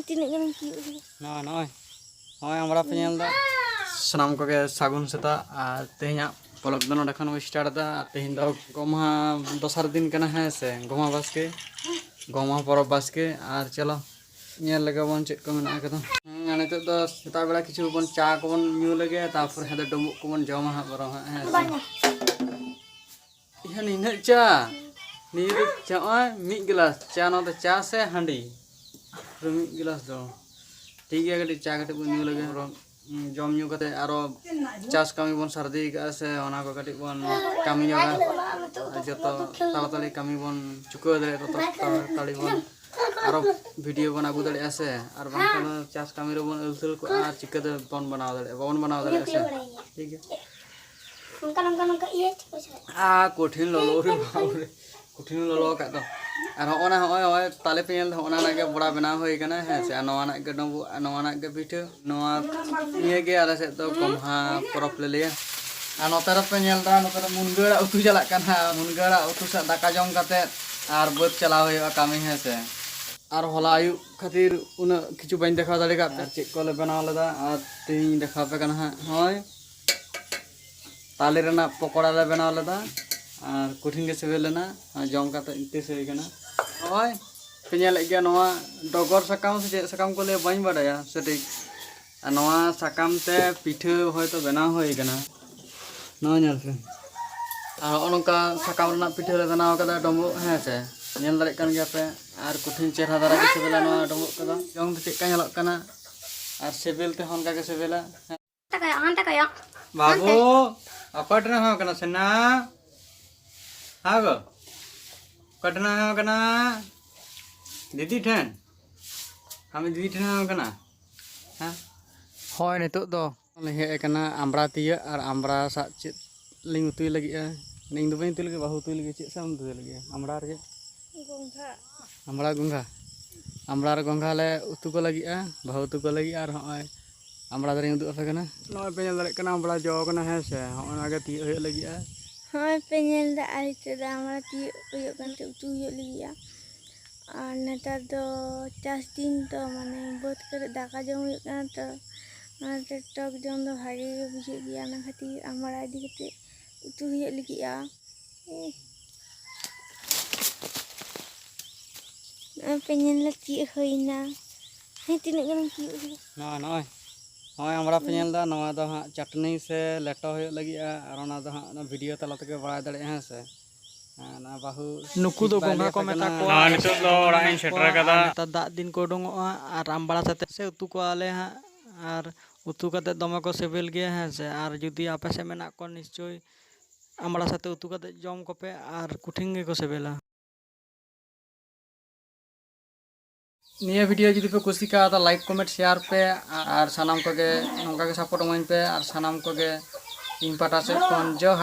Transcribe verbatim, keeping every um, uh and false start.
ᱛᱤᱱᱟᱹᱜ ᱜᱟᱱ ᱛᱤᱭᱳᱜ ᱠᱮᱫᱟ᱾ ᱱᱚᱜᱼᱚᱭ, ᱱᱚᱜᱼᱚᱭ, ᱱᱚᱜᱼᱚᱭ ᱟᱢᱲᱟ ᱯᱮ ᱧᱮᱞ ᱮᱫᱟ᱾ ᱥᱟᱱᱟᱢ ᱠᱚᱜᱮ ᱥᱟᱹᱜᱩᱱ ᱥᱮᱛᱟᱜ᱾ ᱟᱨ ᱛᱮᱦᱮᱧᱟᱜ ᱯᱚᱞᱚᱠ ᱫᱚ ᱱᱚᱰᱮ ᱠᱷᱚᱱ ᱵᱚᱱ ᱥᱴᱟᱨᱴ ᱮᱫᱟ᱾ ᱟᱨ ᱛᱮᱦᱮᱧ ᱫᱚ ᱜᱚᱢᱦᱟ ᱫᱚᱥᱟᱨ ᱫᱤᱱ ᱠᱟᱱᱟ, ᱦᱮᱸ ᱥᱮ, ᱜᱚᱢᱦᱟ ᱵᱟᱥᱠᱮ, ᱜᱚᱢᱦᱟ ᱯᱚᱨᱚᱵᱽ ᱵᱟᱥᱠᱮ᱾ ᱟᱨ ᱪᱚᱞᱚ ᱧᱮᱞ ᱞᱮᱜᱮ ᱵᱚᱱ ᱪᱮᱫ ᱠᱚ ᱢᱮᱱᱟᱜ ᱟᱠᱟᱫᱟ᱾ ᱦᱮᱸ, ᱟᱨ ᱱᱤᱛᱚᱜ ᱫᱚ ᱥᱮᱛᱟᱜ ᱵᱮᱲᱟ ᱠᱤᱪᱷᱩ ᱵᱚᱱ ᱪᱟ ᱠᱚᱵᱚᱱ ᱧᱩ ᱞᱮᱜᱮ, ᱛᱟᱨᱯᱚᱨ ᱦᱮᱸᱫᱮ ᱰᱩᱸᱵᱩᱜ ᱠᱚᱵᱚᱱ ᱡᱚᱢᱟ ᱦᱟᱸᱜ ᱵᱚᱨᱚᱝ ᱦᱟᱸᱜ, ᱦᱮᱸ ᱥᱮ᱾ ᱤᱭᱟᱹ, ᱱᱤᱱᱟᱹᱜ ᱪᱟ, ᱱᱤᱭᱟᱹ ᱫᱚ ᱪᱟ, ᱱᱚᱜᱼᱚᱭ ᱢᱤᱫ ᱜᱞᱟᱥ ᱪᱟ, ᱱᱚᱣᱟ ᱫᱚ ᱪᱟ ᱥᱮ ᱦᱟᱺᱰᱤ? ᱯᱩᱨᱟᱹ ᱢᱤᱫ ᱜᱞᱟᱥ ᱫᱚ᱾ ᱴᱷᱤᱠ ᱜᱮᱭᱟ, ᱠᱟᱹᱴᱤᱡ ᱪᱟ ᱠᱟᱹᱴᱤᱡ ᱵᱚᱱ ᱧᱩ ᱞᱮᱜᱮ᱾ ᱡᱚᱢ ᱧᱩ ᱠᱟᱛᱮ ᱟᱨᱚ ᱪᱟᱥ ᱠᱟᱹᱢᱤ ᱵᱚᱱ ᱥᱟᱹᱨᱫᱤ ᱠᱟᱜᱼᱟ ᱥᱮ, ᱚᱱᱟ ᱠᱚ ᱠᱟᱹᱴᱤᱡ ᱵᱚᱱ ᱠᱟᱹᱢᱤ ᱧᱚᱜᱟ᱾ ᱟᱨ ᱡᱚᱛᱚ ᱛᱟᱲᱟᱛᱟᱲᱤ ᱠᱟᱹᱢᱤ ᱵᱚᱱ ᱪᱩᱠᱟᱹᱣ ᱫᱟᱲᱮᱭᱟᱜᱼᱟ, ᱛᱚᱛᱚ ᱛᱟᱲᱟᱛᱟᱲᱤ ᱵᱚᱱ ᱟᱨᱚ ᱵᱷᱤᱰᱤᱭᱳ ᱵᱚᱱ ᱟᱹᱜᱩ ᱫᱟᱲᱮᱭᱟᱜᱼᱟ ᱥᱮ᱾ ᱟᱨ ᱵᱟᱝᱠᱷᱟᱱ ᱫᱚ ᱪᱟᱥ ᱠᱟᱹᱢᱤ ᱨᱮᱵᱚᱱ ᱟᱹᱞᱥᱟᱹᱞ ᱠᱚᱜᱼᱟ, ᱟᱨ ᱪᱤᱠᱟᱹᱛᱮ ᱵᱚᱱ ᱵᱮᱱᱟᱣ ᱫᱟᱲᱮᱭᱟᱜᱼᱟ, ᱵᱟᱵᱚᱱ ᱵᱮᱱᱟᱣ ᱫᱟᱲᱮᱭᱟᱜᱼᱟ ᱥᱮ᱾ ᱴᱷᱤᱠ ᱜᱮᱭᱟ᱾ ᱱᱚᱝᱠᱟ, ᱱᱚᱝᱠᱟ, ᱱᱚᱝᱠᱟ ᱤᱭᱟᱹ ᱪᱤᱠᱟᱹ ᱪᱤᱠᱟᱹ? ᱟᱨ ᱠᱚᱴᱷᱤᱱ ᱞᱚᱞᱚ ᱨᱮ ᱵᱟᱵ ᱨᱮ, ᱠᱚᱴᱷᱤᱱ ᱞᱚᱞᱚ ᱟᱠᱟᱫ ᱫᱚ᱾ ᱟᱨ ᱦᱚᱸᱜᱼᱚ ᱱᱟ, ᱦᱚᱸᱜᱼᱚᱭ, ᱦᱚᱸᱜᱼᱚᱭ ᱛᱟᱞᱮ ᱯᱮ ᱧᱮᱞ ᱫᱟ, ᱦᱚᱸᱜᱼᱚ ᱱᱟ ᱨᱮᱱᱟᱜ ᱜᱮ ᱵᱚᱲᱟ ᱵᱮᱱᱟᱣ ᱦᱩᱭ ᱠᱟᱱᱟ, ᱦᱮᱸ ᱥᱮ᱾ ᱟᱨ ᱱᱚᱣᱟ ᱨᱮᱱᱟᱜ ᱜᱮ ᱰᱩᱸᱵᱩᱜ, ᱟᱨ ᱱᱚᱣᱟ ᱨᱮᱱᱟᱜ ᱜᱮ ᱯᱤᱴᱷᱟᱹ᱾ ᱱᱚᱣᱟ ᱱᱤᱭᱟᱹ ᱜᱮ ᱟᱞᱮ ᱥᱮᱫ ᱫᱚ ᱜᱚᱢᱦᱟ ᱯᱚᱨᱚᱵᱽ ᱞᱮ ᱞᱟᱹᱭᱟ᱾ ᱟᱨ ᱱᱚᱛᱮ ᱨᱮᱯᱮ ᱧᱮᱞ ᱫᱟ, ᱱᱚᱛᱮ ᱨᱮ ᱢᱩᱱᱜᱟᱹ ᱟᱲᱟᱜ ᱩᱛᱩ ᱪᱟᱞᱟᱜ ᱠᱟᱱᱟ᱾ ᱢᱩᱱᱜᱟᱹ ᱟᱲᱟᱜ ᱩᱛᱩ ᱥᱟᱶ ᱫᱟᱠᱟ ᱡᱚᱢ ᱠᱟᱛᱮ ᱟᱨ ᱵᱟᱹᱫᱽ ᱪᱟᱞᱟᱣ ᱦᱩᱭᱩᱜᱼᱟ ᱠᱟᱹᱢᱤ, ᱦᱮᱸ ᱥᱮ᱾ ᱟᱨ ᱦᱚᱞᱟ ᱟᱹᱭᱩᱵ ᱠᱷᱟᱹᱛᱤᱨ ᱩᱱᱟᱹᱜ ᱠᱤᱪᱷᱩ ᱵᱟᱹᱧ ᱫᱮᱠᱷᱟᱣ ᱫᱟᱲᱮ ᱠᱟᱫ ᱯᱮᱭᱟ, ᱪᱮᱫ ᱠᱚᱞᱮ ᱵᱮᱱᱟᱣ ᱞᱮᱫᱟ᱾ ᱟᱨ ᱛᱮᱦᱮᱧ ᱫᱮᱠᱷᱟᱣ ᱯᱮ ᱠᱟᱱᱟ ᱦᱟᱸᱜ᱾ ᱱᱚᱜᱼᱚᱭ ᱛᱟᱞᱮ ᱨᱮᱱᱟᱜ ᱯᱚᱠᱚᱲᱟ ᱞᱮ ᱵᱮᱱᱟᱣ ᱞᱮᱫᱟ, ᱟᱨ ᱠᱚᱴᱷᱤᱱ ᱜᱮ ᱥᱤᱵᱤᱞ ᱞᱮᱱᱟ᱾ ᱟᱨ ᱡᱚᱢ ᱠᱟᱛᱮ ᱤᱧ ᱛᱤᱥ ᱦᱩᱭ ᱠᱟᱱᱟ᱾ ᱱᱚᱜᱼᱚᱭ ᱯᱮ ᱧᱮᱞᱮᱫ ᱜᱮᱭᱟ, ᱱᱚᱣᱟ ᱰᱚᱜᱚᱨ ᱥᱟᱠᱟᱢ ᱥᱮ ᱪᱮᱫ ᱥᱟᱠᱟᱢ ᱠᱚ ᱞᱟᱹᱭᱟ, ᱵᱟᱹᱧ ᱵᱟᱰᱟᱭᱟ ᱥᱚᱴᱷᱤᱠ᱾ ᱟᱨ ᱱᱚᱣᱟ ᱥᱟᱠᱟᱢ ᱛᱮ ᱯᱤᱴᱷᱟᱹ ᱦᱚᱭᱛᱳ ᱵᱮᱱᱟᱣ ᱦᱩᱭ ᱠᱟᱱᱟ᱾ ᱱᱚᱣᱟ ᱧᱮᱞ ᱯᱮ, ᱟᱨ ᱦᱚᱸᱜᱼᱚ ᱱᱚᱝᱠᱟ ᱥᱟᱠᱟᱢ ᱨᱮᱱᱟᱜ ᱯᱤᱴᱷᱟᱹ ᱞᱮ ᱵᱮᱱᱟᱣ ᱠᱟᱫᱟ, ᱰᱩᱸᱵᱩᱜ, ᱦᱮᱸ ᱥᱮ, ᱧᱮᱞ ᱫᱟᱲᱮᱭᱟᱜ ᱠᱟᱱ ᱜᱮᱭᱟ ᱯᱮ᱾ ᱟᱨ ᱠᱚᱴᱷᱤᱱ ᱪᱮᱦᱨᱟ ᱫᱷᱟᱨᱟ ᱜᱮ ᱥᱤᱵᱤᱞᱟ ᱱᱚᱣᱟ ᱰᱩᱸᱵᱩᱜ ᱠᱚᱫᱚ᱾ ᱡᱚᱢ ᱛᱮ ᱪᱮᱫ ᱞᱮᱠᱟ ᱧᱮᱞᱚᱜ ᱠᱟᱱᱟ, ᱟᱨ ᱥᱤᱵᱤᱞ ᱛᱮᱦᱚᱸ ᱚᱱᱠᱟ ᱜᱮ ᱥᱤᱵᱤᱞᱟ᱾ ᱦᱟᱱᱛᱮ ᱠᱚᱭᱚᱜ, ᱦᱟᱱᱛᱮ ᱠᱚᱭᱚᱜ᱾ ᱵᱟᱹᱵᱩ, ᱦᱟᱱᱛᱮ᱾ ᱚᱠᱚᱭ ᱴᱷᱮᱱ ᱦᱚᱸ ᱠᱟᱱᱟ ᱥᱮᱱᱟ? ᱦᱮᱸ ᱜᱚ? ᱚᱠᱚᱭ ᱴᱷᱮᱱ ᱦᱚᱸ ᱠᱟᱱᱟ? ᱫᱤᱫᱤ ᱴᱷᱮᱱ? ᱟᱢ ᱫᱤᱫᱤ ᱴᱷᱮᱱ ᱦᱚᱸ ᱠᱟᱱᱟ? ᱦᱮᱸ? ᱦᱳᱭ, ᱱᱤᱛᱚᱜ ᱫᱚ ᱞᱤᱧ ᱦᱮᱡ ᱟᱠᱟᱱᱟ ᱟᱢᱲᱟ ᱛᱤᱭᱟᱹᱜ ᱟᱨ ᱟᱢᱲᱟ ᱥᱟᱜ ᱪᱮᱫ ᱞᱤᱧ ᱩᱛᱩᱭ ᱞᱟᱹᱜᱤᱫᱼᱟ᱾ ᱤᱧ ᱫᱚ ᱵᱟᱹᱧ ᱩᱛᱩᱭ ᱞᱟᱹᱜᱤᱫ, ᱵᱟᱹᱦᱩ ᱩᱛᱩᱭ ᱞᱟᱹᱜᱤᱫ᱾ ᱪᱮᱫ ᱥᱟᱜ ᱮᱢ ᱩᱛᱩᱭ ᱞᱟᱹᱜᱤᱫᱼᱟ? ᱟᱢᱲᱟ ᱨᱮᱜᱮ? ᱜᱚᱸᱜᱷᱟ᱾ ᱟᱢᱲᱟ ᱜᱚᱸᱜᱷᱟ᱾ ᱟᱢᱲᱟ ᱨᱮ ᱜᱚᱸᱜᱷᱟ ᱞᱮ ᱩᱛᱩ ᱠᱚ ᱞᱟᱹᱜᱤᱫᱼᱟ, ᱵᱟᱹᱦᱩ ᱩᱛᱩ ᱠᱚ ᱞᱟᱹᱜᱤᱫ᱾ ᱟᱨ ᱦᱚᱸᱜᱼᱚᱭ ᱟᱢᱲᱟ ᱫᱟᱨᱮᱧ ᱩᱫᱩᱜ ᱟᱯᱮ ᱠᱟᱱᱟ᱾ ᱱᱚᱜᱼᱚᱭ ᱯᱮ ᱧᱮᱞ ᱫᱟᱲᱮᱭᱟᱜ ᱠᱟᱱᱟ, ᱟᱢᱲᱟ ᱡᱚ ᱠᱟᱱᱟ, ᱦᱮᱸ ᱥᱮ? ᱦᱚᱸᱜᱼᱚ ᱱᱟ ᱜᱮ ᱛᱤᱭᱳᱜ ᱦᱩᱭᱩᱜ ᱞᱟᱹᱜᱤᱫᱼᱟ᱾ ᱦᱚᱸᱜᱼᱚᱭ ᱯᱮ ᱧᱮᱞ ᱫᱟ, ᱟᱨ ᱱᱤᱛᱚᱜ ᱫᱚ ᱟᱢᱲᱟ ᱛᱤᱭᱳᱜ ᱦᱩᱭᱩᱜ ᱠᱟᱱ ᱛᱮ ᱩᱛᱩ ᱦᱩᱭᱩᱜ ᱞᱟᱹᱜᱤᱫᱼᱟ᱾ ᱟᱨ ᱱᱮᱛᱟᱨ ᱫᱚ ᱪᱟᱥ ᱫᱤᱱ ᱛᱚ, ᱢᱟᱱᱮ, ᱵᱟᱹᱫᱽ ᱠᱚᱨᱮ ᱫᱟᱠᱟ ᱡᱚᱢ ᱦᱩᱭᱩᱜ ᱠᱟᱱᱟ ᱛᱚ, ᱚᱱᱟᱛᱮ ᱴᱚᱠ ᱡᱚᱢ ᱫᱚ ᱵᱷᱟᱜᱮ ᱜᱮ ᱵᱩᱡᱷᱟᱹᱜ ᱜᱮᱭᱟ᱾ ᱚᱱᱟ ᱠᱷᱟᱹᱛᱤᱨ ᱟᱢᱲᱟ ᱤᱫᱤ ᱠᱟᱛᱮ ᱩᱛᱩ ᱦᱩᱭᱩᱜ ᱞᱟᱹᱜᱤᱫᱼᱟ᱾ ᱱᱚᱜᱼᱚᱭ ᱯᱮ ᱧᱮᱞ ᱞᱮ ᱛᱤᱭᱳᱜ ᱦᱩᱭᱱᱟ᱾ ᱦᱮᱸ, ᱛᱤᱱᱟᱹᱜ ᱜᱟᱱᱮᱢ ᱛᱤᱭᱳᱜ ᱠᱮᱫᱟ? ᱱᱚᱜᱼᱚᱭ, ᱱᱚᱜᱼᱚᱭ, ᱱᱚᱜᱼᱚᱭ ᱟᱢᱲᱟ ᱯᱮ ᱧᱮᱞ ᱮᱫᱟ, ᱱᱚᱣᱟ ᱫᱚ ᱦᱟᱸᱜ ᱪᱟᱴᱱᱤ ᱥᱮ ᱞᱮᱴᱚ ᱦᱩᱭᱩᱜ ᱞᱟᱹᱜᱤᱫᱼᱟ, ᱟᱨ ᱚᱱᱟ ᱫᱚ ᱦᱟᱸᱜ ᱚᱱᱟ ᱵᱷᱤᱰᱤᱭᱳ ᱛᱟᱞᱟ ᱛᱮᱜᱮ ᱵᱟᱲᱟᱭ ᱫᱟᱲᱮᱭᱟᱜᱼᱟ, ᱦᱮᱸ ᱥᱮ᱾ ᱦᱮᱸ, ᱱᱚᱣᱟ ᱵᱟᱹᱦᱩ ᱱᱩᱠᱩ ᱫᱚ ᱴᱷᱤᱠ ᱵᱟᱭ ᱜᱚᱸᱜᱷᱟ ᱞᱟᱹᱭ ᱠᱚ ᱟᱯᱮ ᱢᱮᱛᱟ ᱠᱟᱱᱟ᱾ ᱠᱚᱣᱟ᱾ ᱦᱮᱸ, ᱱᱤᱛᱚᱜ ᱫᱚ ᱚᱲᱟᱜ ᱤᱧ ᱥᱮᱴᱮᱨ ᱟᱠᱟᱫᱟ᱾ ᱟᱨ ᱱᱮᱛᱟᱨ ᱫᱟᱜ ᱫᱤᱱ ᱠᱚ ᱩᱰᱩᱝᱚᱜᱼᱟ, ᱟᱨ ᱟᱢᱵᱽᱲᱟ ᱥᱟᱛᱮ ᱥᱮ ᱩᱛᱩ ᱠᱚᱣᱟᱞᱮ ᱦᱟᱸᱜ, ᱟᱨ ᱩᱛᱩ ᱠᱟᱛᱮ ᱫᱚᱢᱮ ᱠᱚ ᱥᱤᱵᱤᱞ ᱜᱮᱭᱟ, ᱦᱮᱸ ᱥᱮ᱾ ᱟᱨ ᱡᱩᱫᱤ ᱟᱯᱮ ᱥᱮᱫ ᱢᱮᱱᱟᱜ ᱠᱚᱣᱟ, ᱱᱤᱥᱪᱳᱭ ᱟᱢᱵᱽᱲᱟ ᱥᱟᱛᱮ ᱩᱛᱩ ᱠᱟᱛᱮ ᱡᱚᱢ ᱠᱚᱯᱮ, ᱟᱨ ᱠᱚᱴᱷᱤᱱ ᱜᱮᱠᱚ ᱥᱤᱵᱤᱞᱟ᱾ ᱱᱤᱭᱟᱹ ᱵᱷᱤᱰᱤᱭᱳ ᱡᱩᱫᱤ ᱯᱮ ᱠᱩᱥᱤ ᱠᱟᱣᱫᱟ, ᱞᱟᱭᱤᱠ, ᱠᱚᱢᱮᱱᱴ, ᱥᱮᱭᱟᱨ ᱯᱮ, ᱟᱨ ᱥᱟᱱᱟᱢ ᱠᱚᱜᱮ ᱱᱚᱝᱠᱟ ᱜᱮ ᱥᱟᱯᱳᱨᱴ ᱮᱢᱟᱹᱧ ᱯᱮ, ᱟᱨ ᱥᱟᱱᱟᱢ ᱠᱚᱜᱮ ᱤᱧ ᱯᱟᱦᱴᱟ ᱥᱮᱫ ᱠᱷᱚᱱ ᱡᱚᱦᱟᱨ᱾